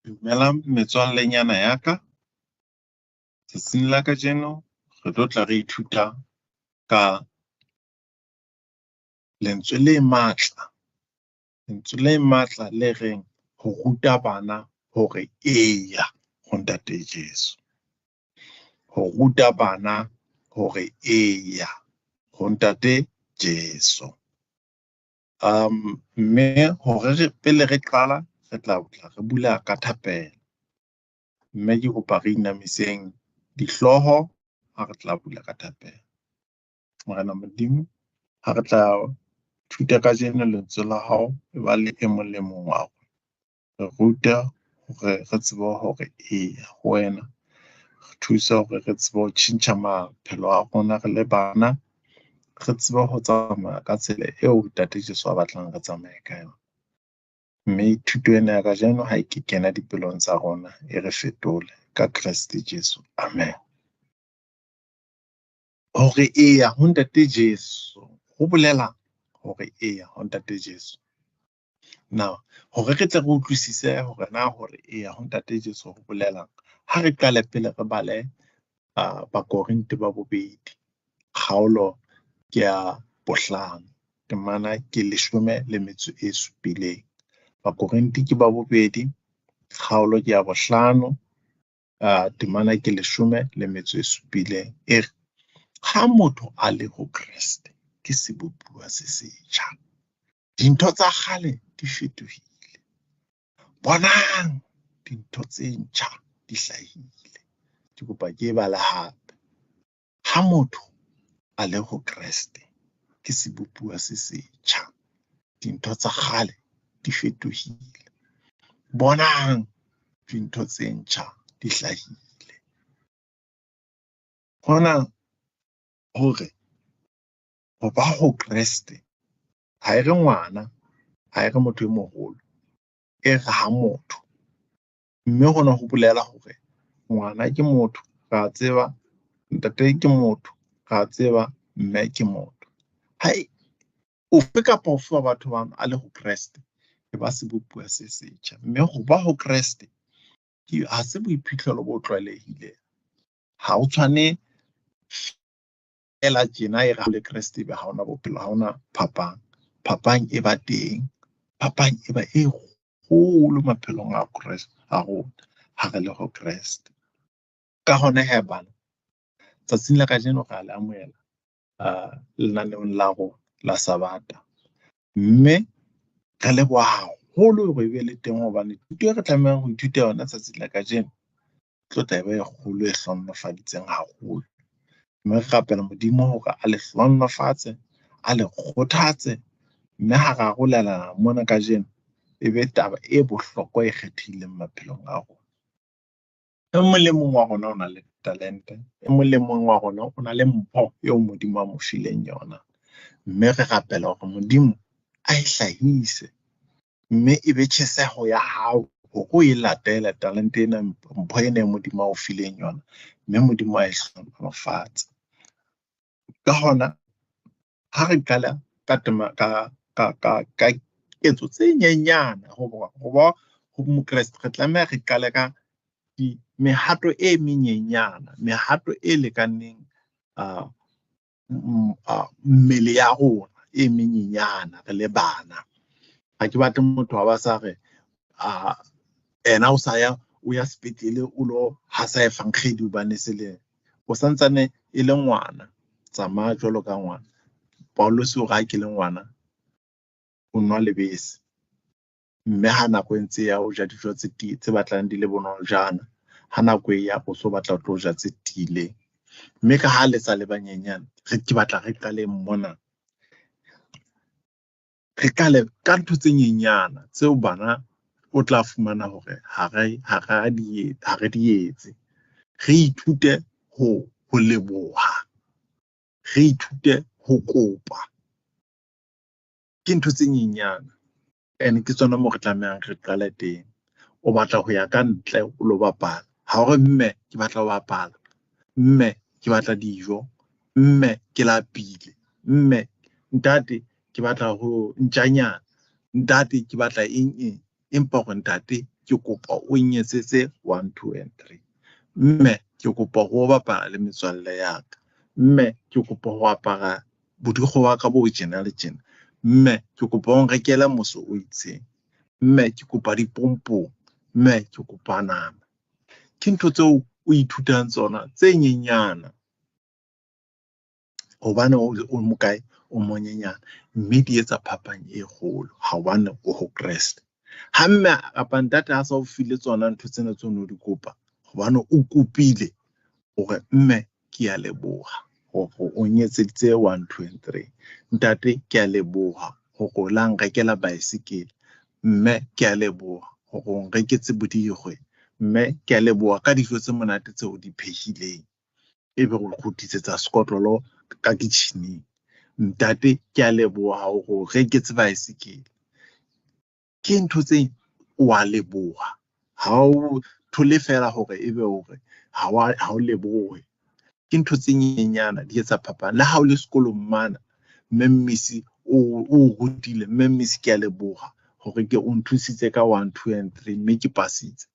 Dumelang metswallenyana ya ka. Tsatsing la kajeno re tlo tla re ithuta ka lentswe le matla, lentswe le matla le reng ho ruta bana hore eya ho Ntate Jeso. Ho ruta bana hore eya ho Ntate Jeso. Mme hore re pele re qala re tla tla re bula ka thapelo. Mme ke kopa re inamiseng dihlooho ha re tla bula ka thapelo. Morena Modimo, ha re tla thuta kajeno lentswe la hao e ba le e mong le mong wa rona. Re ruta hore re tsebe hore eya ho wena. Re thuse hore re tsebe ho tjhentjha maphelo a rona re le bana. Re tsebe ho tsamaya ka tsela eo Ntate Jeso a batlang re tsamaye ka yona. Mme thuto ena ya kajeno ha e ke kena dipelong tsa rona, e re fetole ka Kreste Jeso. Amen. Hore eya ho Ntate Jeso ho bolela hore eya ho Ntate Jeso. Now, hore re tle re utlwisise hore na hore eya ho Ntate Jeso ho bolelang, ha re qale pele re bale Bakorinte ba bobedi, kgaolo ke ya bohlano, temana ke 17. Bakorinte ke ba bobedi, kgaolo ke ya bohlano, temana ke 17. E re, ha motho a le ho Kreste, ke sebopuwa se setjha. Dintho tsa kgale di fetohile. Bonang, dintho tse ntjha di hlahile. Ke kopa ke e bale hape. Ha motho a le ho Kreste, ke sebopuwa se setjha. Dintho tsa kgale di fetohile. Bonang, dintho tse ntjha di hlahile. Hona hore ho ba ho Kreste ha e re ngwana, ha e re motho e moholo, e re ha motho. Mme hona ho bolela hore ngwana ke motho, ra tseba, ntate ke motho, ra tseba, mme ke motho. Ha ofe kapa ofe wa batho bano a le ho Kreste, e ba sebopuwa se setjha. Mme ho ba ho Kreste ke ha se boiphihlelo bo tlwaelehileng. Ha o tshwane fela tjena e re ha le Kreste ebe ha ona bophelo, ha ona phapang. Phapang e ba teng, phapang e ba e kgolo maphelong a Kreste a rona ha re le ho Kreste. Ka hona he bana, tsatsing la kajeno re a le amohela lenaneong la rona la Sabata. Mme re leboha haholo hore e be le teng hobane thuto e re tlamehang ho ithuta yona tsatsing la kajeno tlo tla e ba e kgolo e hlohonolofaditseng haholo. Mme re rapela Modimo hore a le hlohonolofatse, a le kgothatse, mme ha re arolelana mona kajeno e be taba e bohlokwa e kgethehileng maphelong a rona. E mong le mong wa rona o na le talente, e mong le mong wa rona o na le mpho eo Modimo a mo fileng yona. Mme re rapela hore Modimo a e hlahise, mme e be tjheseho ya hao hore o e latele talente ena, mpho ena e Modimo a o fileng yona, mme Modimo a e hlohonolofatse. Ka hona, ha re qala ka tema ka ka ka ka ketso tse nyenyana ho ba ho Mokreste, re tlameha re qale ka mehato e menyenyana, mehato e lekaneng mmele ya rona e menyenyana re le bana. Ha ke batle motho a ba sa re ena o sa ya o ya sepetlele o lo hasa efankgedi hobane se le o santsane e le ngwana, tsamaya jwalo ka ngwana. Paulus o re ha ke le ngwana o nwa lebese, mme ha nako e ntse ya o ja dijo tse tse batlang di le bonolojana, ha nako e ya o so batla ho tlo ja tse tiileng. Mme ka ha le sa le banyenyane, re ke batla re qaleng mona. Re qale ka ntho tse nyenyana tseo bana o tla fumana hore ha re di etse. Re ithute ho leboha, re ithute ho kopa. Ke ntho tse nyenyana and ke tsona moo re tlamehang re qale teng. O batla ho ya ka ntle o lo bapala, ha o re mme ke batla ho bapala, mme ke batla dijo, mme ke lapile, mme ntate ke batla ho ntjanyana, ntate ke batla eng eng, empa hore ntate ke kopa o nyetsetse 1, 2 and 3. Mme ke kopa ho bapala le metswalle ya ka. Mme ke kopa ho apara bodikgwe ba ka bo tjena le tjena. Mme ke kopa o nrekele mose o itseng. Mme ke kopa dipompong. Mme ke kopa nama. Ke ntho tseo o ithutang tsona tse nyenyana hobane o mokae, o monyenyane, mme di etsa phapang e kgolo hobane o ho Kreste. Ha mme kapa ntate ha sa o file tsona ntho tsena tseo no di kopa, hobane o kopile hore mme ke a leboha hore o nyetseditse 1, 2 and 3. Ntate ke a leboha hore o la nrekela baesekele. Mme ke a leboha hore o nreketse bodikgwe. Mme ke a leboha ka dijo tse monate tseo o di phehileng. Ebe o kgutlisetsa sekotlolo ka kitjhining. Ntate ke a leboha hore o reketse baesekele. Ke ntho tse wa leboha. Ha o thole fela hore ebe hore ha o lebohe. Ke ntho tse nyenyana di etsa phapang. Le ha o le sekolong mana, mme mmisi o rutile, mme mmisi ke a leboha hore ke o nthusitse ka 1, 2 and 3 mme ke pasitse.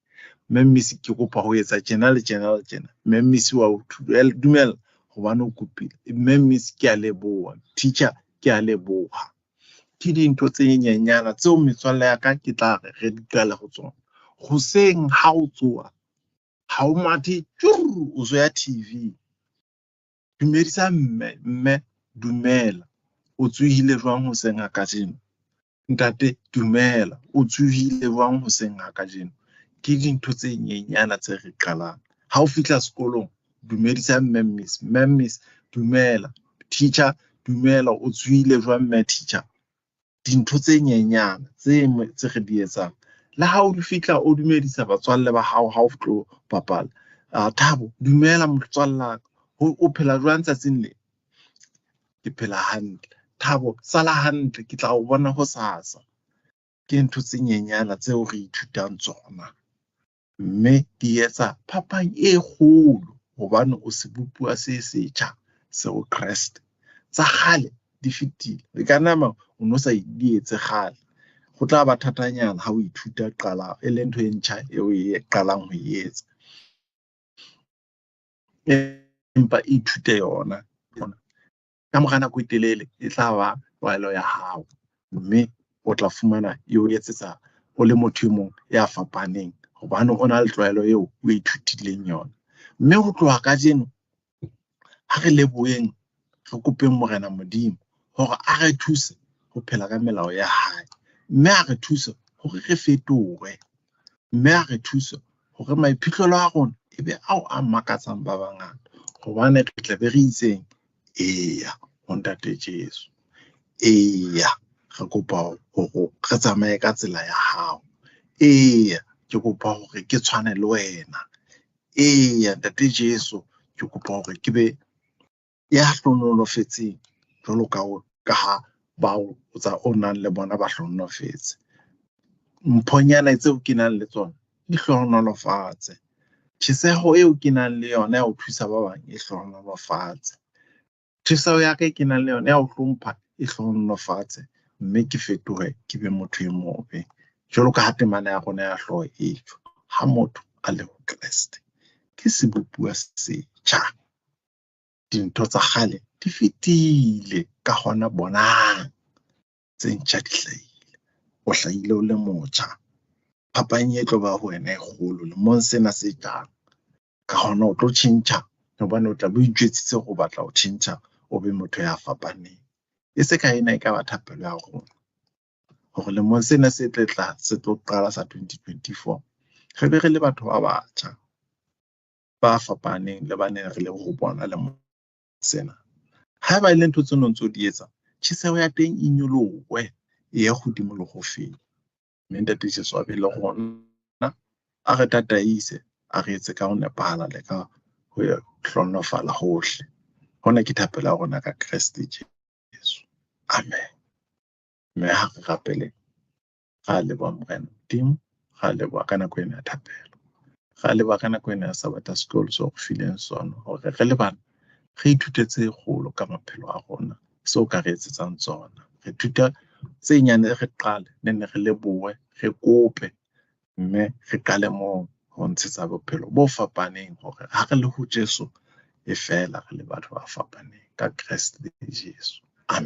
Mme mmisi ke kopa ho etsa tjena le tjena le tjena. Mme mmisi wa o dumela hobane o kopile. Mme mmisi ke a leboha. Teacher ke a leboha. Ke dintho tse nyenyana tseo metswalle ya ka ke tla re re di qale ho tsona. Hoseng ha o tsoha, ha o mathe tjuru, o so ya TV. Dumedisa mme, mme dumela. O tsohile jwang hoseng ha kajeno? Ntate dumela, o tsohile jwang hoseng ha kajeno? Ke dintho tse nyenyana tse re qalang. Ha o fihla sekolong, dumedisa mme miss, mme miss dumela. Teacher dumela, o tsohile jwang mme teacher? Dintho tse nyenyana tse re di etsang. Le ha o fihla o dumedisa batswalle ba hao ha o tlo bapala. Thabo, dumela motswalle wa ka. O phela jwang tsatsing le? Ke phela hantle. Thabo, sala hantle, ke tla o bona hosasa. Ke ntho tse nyenyana tseo re ithutang tsona. Mme di etsa phapang e kgolo hobane o sebopuwa se setjha se ho Kreste. Tsa kgale di fetile. E ka nama o no sa di etse kgale. Ho tla ba thatanyana ha o ithuta qala e le ntho e ntjha eo e qalang ho e etsa. Empa ithute yona. Ka mora nako e telele e tla ba tlwaelo ya hao, mme o tla fumana e o etsetsa o le motho e mong ya fapaneng hobane o na le tlwaelo eo o ithutileng yona. Mme ho tloha kajeno ha re leboheng, re kopeng Morena Modimo hore a re thuse ho phela ka melao ya hae, mme a re thuse hore re fetohe, mme a re thuse hore maiphihlelo a rona e be ao a makatsang ba bangata, hobane re tla be re itseng eya ho Ntate Jesu, eya re kopa hore re tsamaye ka tsela ya hao, eya ke kopa hore ke tshwane le wena, eya Ntate Jesu ke kopa hore ke be ya hlohonolofetseng jwalo ka ha bao o nang le bona ba hlohonolofetse. Mphonyana tseo ke nang le tsona di hlohonolofatse. Tjheseho eo ke nang le yona ya ho thusa ba bang e hlohonolofatse. Tjheseho ya ka e ke nang le yona ya ho hlompha e hlohonolofatse, mme ke fetohe ke be motho e mobe. Jwalo ka ha temana ya rona ya hlooho e tjho, ha motho a le ho Kreste ke sebopuwa se setjha. Dintho tsa kgale di fetile, ka hona bonang tse ntjha di hlahile. O hlahile o le motjha. Phapang e tlo ba ho wena e kgolo lemong sena se tlang. Ka hona o tlo tjhentjha hobane o tla be o itjwetsitse hore o batla ho tjhentjha, o be motho ya fapaneng. E se ka ena e ka ba thapelo ya rona hore lemong sena se tle tla se tlo qala sa 2024 re be re le batho ba batjha ba fapaneng le ba neng re le ho bona lemong sena. Haeba e le ntho tseo ntso di etsa, tjheseho ya teng e nyolohe e ye hodimo le ho feta. Mme Ntate Jesu a be le rona, a re tataise, a re etse ka ho nepahala le ka ho hlohonolofala hohle. Hona ke thapelo ya rona ka Kreste Jesu. Amen. Mme ha re rapele, ra leboha Morena Modimo, ra leboha ka nako ena ya thapelo, ra leboha ka nako ena ya Sabata School seo re fileng sona hore re le bana re ithute tse kgolo ka maphelo a rona, seo ka re etsetsang tsona. Re ithuta tse nyane, re qale ne ne re lebohe, re kope. Mme re qale moo ho ntshetsa bophelo bo fapaneng hore ha re le ho Jesu e fela re le batho ba fapaneng ka Kreste Jesu.